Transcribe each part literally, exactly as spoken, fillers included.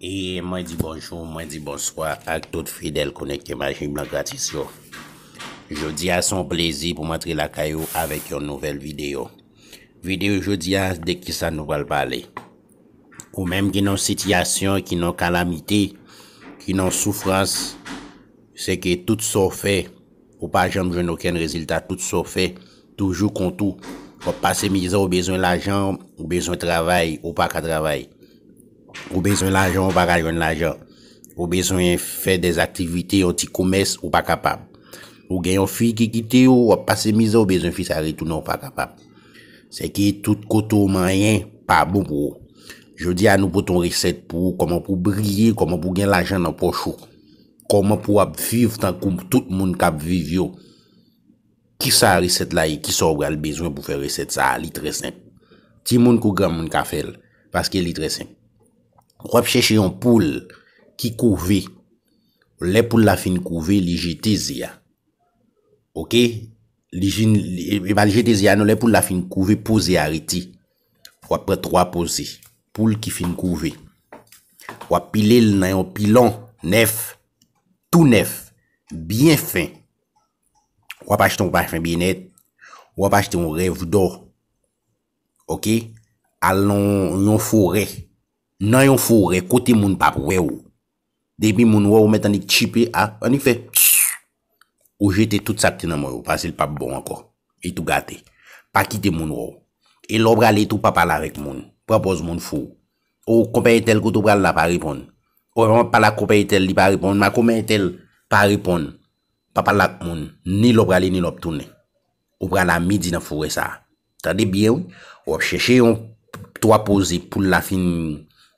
E mwen di bonjou, mwen di bonswa ak tout fidèl konekte Maji Blan Gratis yo. Jodi a se yon plezi pou m antre lakay ou avèk yon nouvèl videyo. Videyo jodi a, de kisa nou pral pale? Ou menm ki nan yon sitiyasyon, ki nan yon kalamite, ki nan yon soufrans, se ke tout sa w fè, ou pa janm jwenn okenn rezilta, tout sa w fè toujou kont ou. W ap pase mizè, ou bezwen lajan, ou bezwen travay, ou pa ka travay. Ou bezwen lajan, ou pa ka jwenn lajan. Ou bezwen fè de aktivite, yon ti komès, ou pa kapab. Ou gen yon fi ki kite w, w ap pase mizè, ou bezwen fi sa retounen, ou pa kapab. Se ke tout kote w manyen pa bon pou ou. Jodi a, nou pote yon resèt pou ou, kòman pou w briye, kòman pou w gen lajan nan pòch ou. Kòman pou w ap viv tankou tout moun k ap viv yo. Kisa resèt la ye? Kisa w pral bezwen pou fè resèt sa a? Li trè senp. Timoun kou granmoun ka fè l, paske li trè senp. W ap chèche yon poul ki kouve. Lè poul la fin kouve, li jete ze a. Oke? Li fin, li, e pa li jete ze a non, lè poul la fin kouve, po ze a rete. W ap pran twa po ze. Poul ki fin kouve. W ap pile l nan yon pilon nèf, tou nèf, byen fen. W ap achte yon pafen byenèt. W ap achte yon rèv dò. Oke? Al nan yon forè. Nan yon forè, kote moun p ap wè w. Depi moun wè w, ou mèt annik tchipe a, annik fè. Ou jete tout sa k te nan men w, paske l p ap bon ankò. Li tou gate. Pa kite moun wè w. E lè w prale tou, pa pale avèk moun. Pran pòz moun fou. O, konpè entèl, kote w pral la, pa reponn. O, m ap pale ak konpè entèl, li pa reponn. Ma konpè entèl, pa reponn. Pa pale ak moun, ni lè w prale, ni lè w ap tounen. Ou pral a midi nan forè sa a. Tande byen, wi. W ap chèche yon twa po ze poul la fin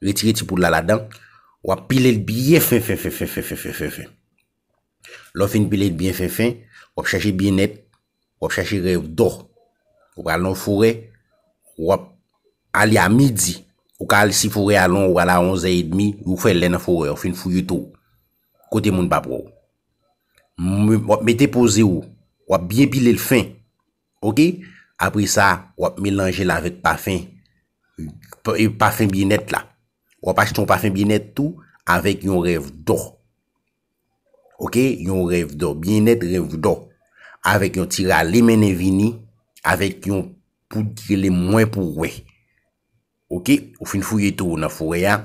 retire ti poul la ladan. W ap pile l byen fen, fen, fen, fen, fen, fen, fen, fen, fen. Lè w fin pile l byen fen, fen, w ap chèche byenèt, w ap chèche rèv dò. Ou pral nan forè, w ap ale a midi. Ou ka al si forè a lwen, ou pral a onzè edmi, ou fè lè nan forè, ou fin fouye tou. Kote moun p ap wè w. M-, w ap mete po ze w, w ap byen pile l fen. Oke? Apre sa, w ap melanje l avèk pafen, pa-, e pafen byenèt la. W ap achte yon pafen byenèt tou avèk yon rèv dò. Oke? Yon rèv dò, byenèt rèv dò. Avèk yon ti rale mennen vini, avèk yon poud ki rele mwen pou wè. Oke, ou fin fouye tou nan forè a.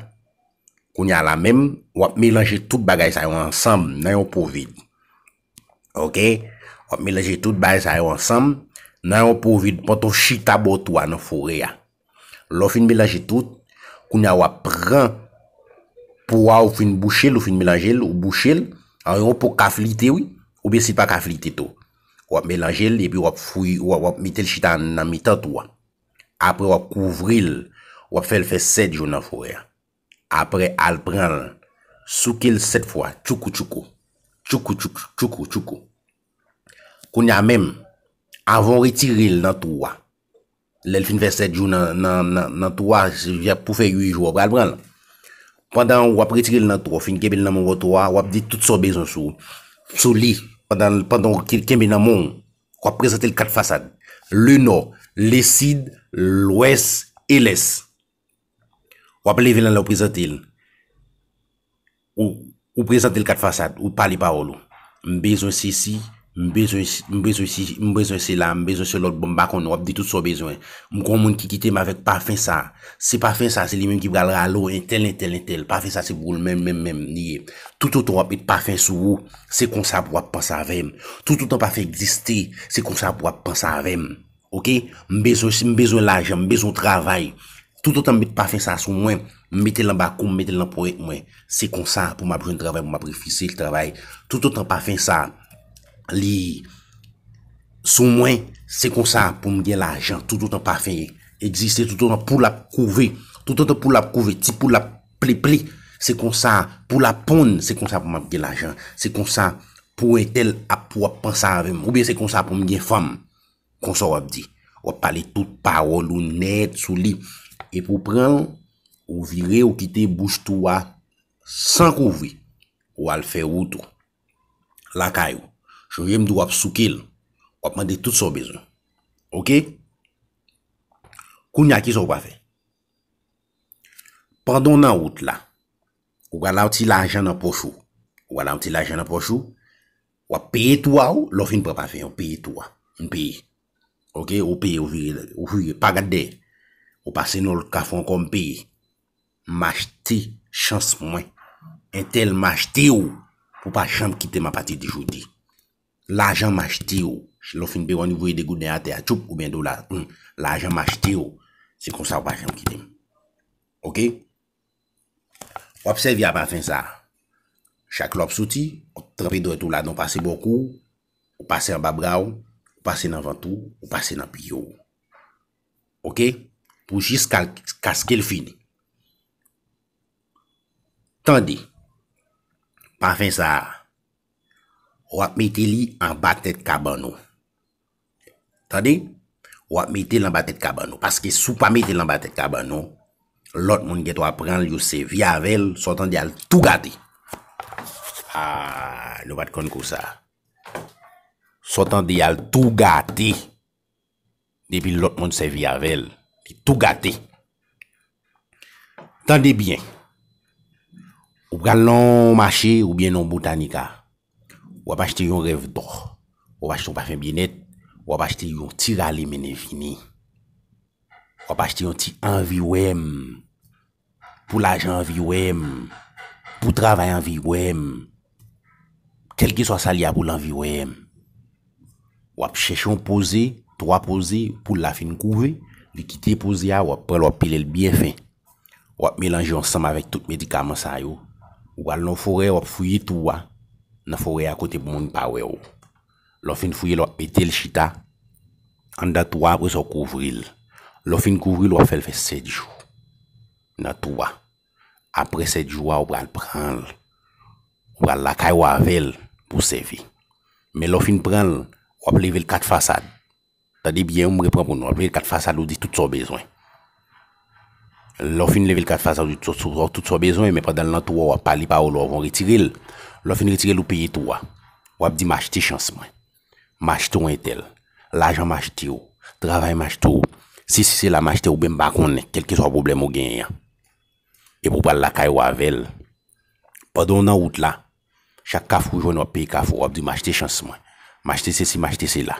Kounye a la menm, w ap melanje tout bagay sa yo ansanm nan yon po vid. Oke, w ap melanje tout bagay sa yo ansanm nan yon po vid, pantan w chita bò tou a nan forè a. Lè w fin melanje tout, kounye a w ap pran po a, ou fin bouche l, ou fin melanje l, ou bouche l, an yon po ka flite, wi, oubyen si l pa ka flite tou. W ap melanje l, epi w ap fouye, w ap, w ap mete l chita nan mitan tou a. Apre, w ap kouvri l. W ap fè l fè sèt jou nan forè a. Apre, al pran l. Souke l sèt fwa. Tchoukou, tchoukou. Tchoukou, tchoukou, tchoukou, tchoukou. Kounye a menm, avan w retire l nan twou a, lè l fin fè sèt jou nan, nan, nan, nan twou a, se pou fè uit jou, w pral pran l. Pandan w ap retire l nan twou a, w fin kenbe l nan men w twou a, w ap di tout sa w bezwen sou, sou li. Pandan, pandan w ke-, kenbe nan men w, w ap prezante l kat fasad. Le nò, le sid, lwès e lès. W ap leve l anlè w prezante l. Ou, ou prezante l kat fasad, ou pale pawòl ou. M bezwen sesi, m bezwen si, m bezwen si, m bezwen sela, m bezwen se lòt, bon, m pa konnen, w ap di tout sa w bezwen. M gen yon moun ki kite m avèk pafen sa. Se pafen sa, se li menm ki pral rale w, entèl, entèl, entèl. Pafen sa, se pou ou menm, menm, menm, li ye. Toutotan w ap met pafen sou ou, se konsa pou w ap panse avè m. Toutotan pafen egziste, se konsa pou w ap panse avè m. Oke? M bezwen, m bezwen lajan, m bezwen travay. Toutotan m met pafen sa sou mwen, m mete l anba kou m, m mete l nan ponyèt mwen. Se konsa pou m ap jwenn travay, pou m ap refise travay. Toutotan pafen sa, li sou mwen, se konsa pou m gen lajan. Toutotan pafen egziste, toutotan poul ap kouve, toutotan poul ap kouve, ti poul ap pleple, se konsa, poul ap ponn, se konsa pou m ap gen lajan. Se konsa pou entèl ap, pou w ap panse avè m. Oubyen se konsa pou m gen fanm. Konsa w ap di. W ap pale tout pawòl ou nèt sou li. Epi w pran l, ou vire, ou kite bouch twou a san kouvri. Ou al fè wout ou. Lakay ou. Sonje m di w ap souke l. W ap mande tout sa w bezwen. Oke? Kounye a, kisa w pral fè? Pandan w nan wout la, Ou pral la yon ti lajan nan pòch ou. Ou pral la yon ti lajan nan pòch ou. W ap peye tou a ou, lè w fin pran pafen an, ou peye tou a. M peye. Oke, ou peye, ou vire, ou vire, pa gad dèyè. Ou pase nan lòt kafou ankò, m peye. M achte chans mwen. Entèl, m achte w pou w pa janm kite m apati de jodi. Lajan m achte w. Lè w fin peye, w annik voye de gouden atè a, tchoup, oubyen dola. Hmm. Lajan m achte w. Se konsa ou pa janm kite m. Oke? W ap sèvi a pafen sa a. Chak lè w ap soti, w ap tranpe dwèt ou ladan, w pase bò kou w, ou pase anba bra w, ou pase nan vant ou, ou pase nan pye w. Oke? Pou jiskaske l fini. Tande, pafen sa a, w ap mete li anba tèt kabann ou. Tande, w ap mete l anba tèt kabann ou. Paske si w pa mete l anba tèt kabann ou, lòt moun gen dwa pran l, yo sèvi avè l, sa w tande, al tou gate. Ah, nou pa t konn kou sa. Sa w tande, al tou gate. Depi lòt moun sèvi avè l, li tou gate. Tande byen. Ou pral nan yon mache oubyen nan yon botanika. W ap achte yon rèv dò. W ap achte yon pafen byennèt. W ap achte yon ti rale mennen vini. W ap achte yon ti anvi wè m. Pou lajan anvi wè m. Pou travay anvi wè m. Kèlkeswa sa l ye a, pou l anvi wè m. W ap chèche yon poze, twa poze, poul la fin kouve, li kite poze a, w ap pran l, w ap pile l byen fen. W ap melanje ansanm avèk tout medikaman sa yo. Ou pral nan forè, w ap fouye twou a nan forè a kote pou moun pa wè w. Lè w fin fouye l, w ap mete l chita anndan twou a, apre sa w kouvri l. Lè w fin kouvri l, w ap fè l fè sèt jou nan twou a. Apre sèt jou a, ou pral pran l. Ou pral lakay ou avè l pou w sèvi. Men lè w fin pran l, w ap leve l kat fasad. Tande byen, m repran pou nou. W ap leve l kat fasad, ou di tout sa w bezwen. Lè w fin leve l kat fasad, ou di tout, tout, tout sa w bezwen, men pandan l nan twou a, w ap pale pawòl ou avan w retire l. Lè w fin retire l, ou peye twou a. W ap di, "M achte chans mwen. M achte w entèl. Lajan m achte w. Travay m achte w. Sesi sela m achte w, oubyen m pa konnen, kèlkeswa pwoblèm ou genyen an." Epi w pral lakay ou avè l. Pandan w nan wout la, chak kafou w jwenn, w ap peye kafou, w ap di, "M achte chans mwen. M achte sesi, m achte sela."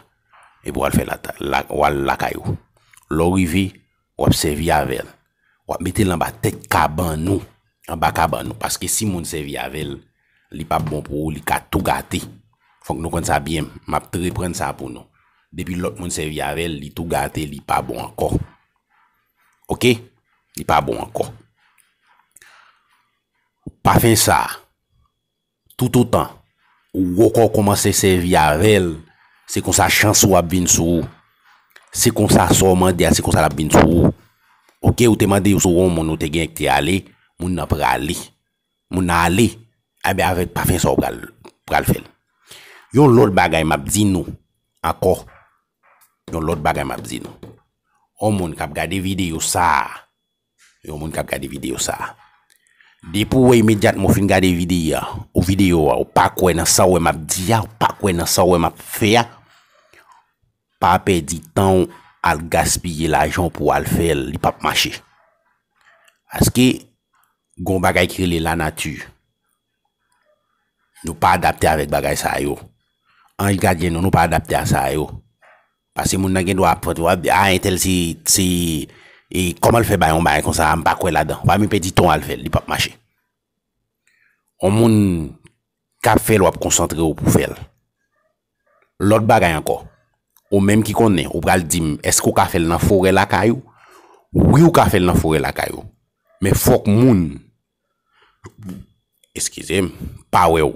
Epi w al fè la, la, w al lakay ou. Lè w rive, w ap sèvi avè l. W ap mete l anba tèt kabann ou, anba kabann ou. Paske si moun sèvi avè l, li p ap bon pou ou, li ka tou gate. Fòk nou konn sa byen, m ap reprann sa pou nou. Depi lòt moun sèvi avè l, li tou gate, li pa bon ankò. Oke? Li pa bon ankò. Pafen sa a, toutotan ou poko kòmanse sèvi avè l, se konsa chans ou ap vin sou ou. Se konsa sa w mande a, se konsa l ap vin sou ou. Oke, ou te mande yo sou yon moun ou te gen ki te ale, moun nan prale. Moun nan ale, enben avèk pafen sa w pral, pral fè l. Yon lòt bagay m ap di nou ankò. Yon lòt bagay m ap di nou. Yon moun k ap gade videyo sa a, yon moun k ap gade videyo sa a. Depi w wè imedyatman w fin gade videyo a, ou videyo a, ou pa kwè nan sa w wè m ap di a, ou pa kwè nan sa w wè m ap fè a, pa pèdi tan w al gaspiye lajan w pou w al fè l, li p ap mache. Paske, gen yon bagay ki rele lanati. Nou pa adapte avèk bagay sa yo. Anj gadyen nou, nou pa adapte a sa yo. Paske moun nan gen dwa ap fè w ap di, "A, entèl se, se, e, kòman l fè bay yon bagay konsa, m pa kwè ladan." W pa menm pèdi tan w al fè l, li p ap mache. Yon moun k ap fè l, w ap konsantre w pou fè l. Lòt bagay ankò, ou menm ki konnen, ou pral di m, èske w ka fè l nan forè lakay ou? Wi, ou ka fè l nan forè lakay ou. Men fòk moun, eskize m, pa wè w.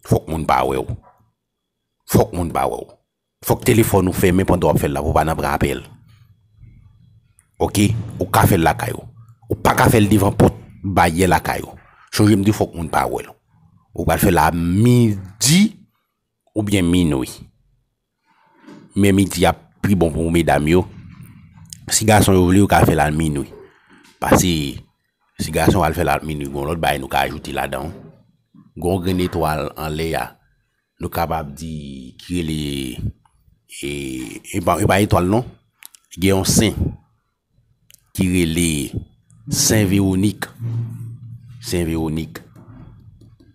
Fòk moun pa wè w. Fòk moun pa wè w. Fòk telefòn ou fèmen pandan w ap fè l la pou w pa nan pran apèl. Oke? Ou ka fè l lakay ou. Ou pa ka fè l devan pòt bayè lakay ou. Chonje m di w fòk moun pa wè l. Ou pral fè l a midi oubyen minwi. Men midi a pi bon pou medam yo. Si gason yo vle, yo ka fè l a minwi. Paske si gason al fè l a minwi, gen yon lòt bagay nou ka ajoute ladan. Gen yon grenn etwal anlè a, nou kapab di ki rele, e, e pa, e pa etwal non. Gen yon sen ki rele Sen Vewonik. Sen Vewonik.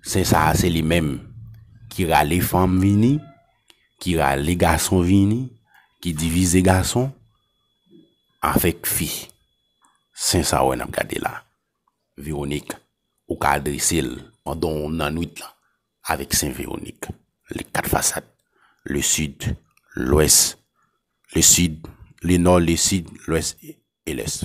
Sen sa a se li menm ki rale fanm vini, ki rale gason vini, ki divize gason avèk fi. Sen sa a wè n ap gade la. Vewonik, ou ka adrese l pandan w nan nwit lan avèk Sen Vewonik. Les quatre façades, le sud, l'ouest, le sud, le nord, le sud, l'ouest et l'est.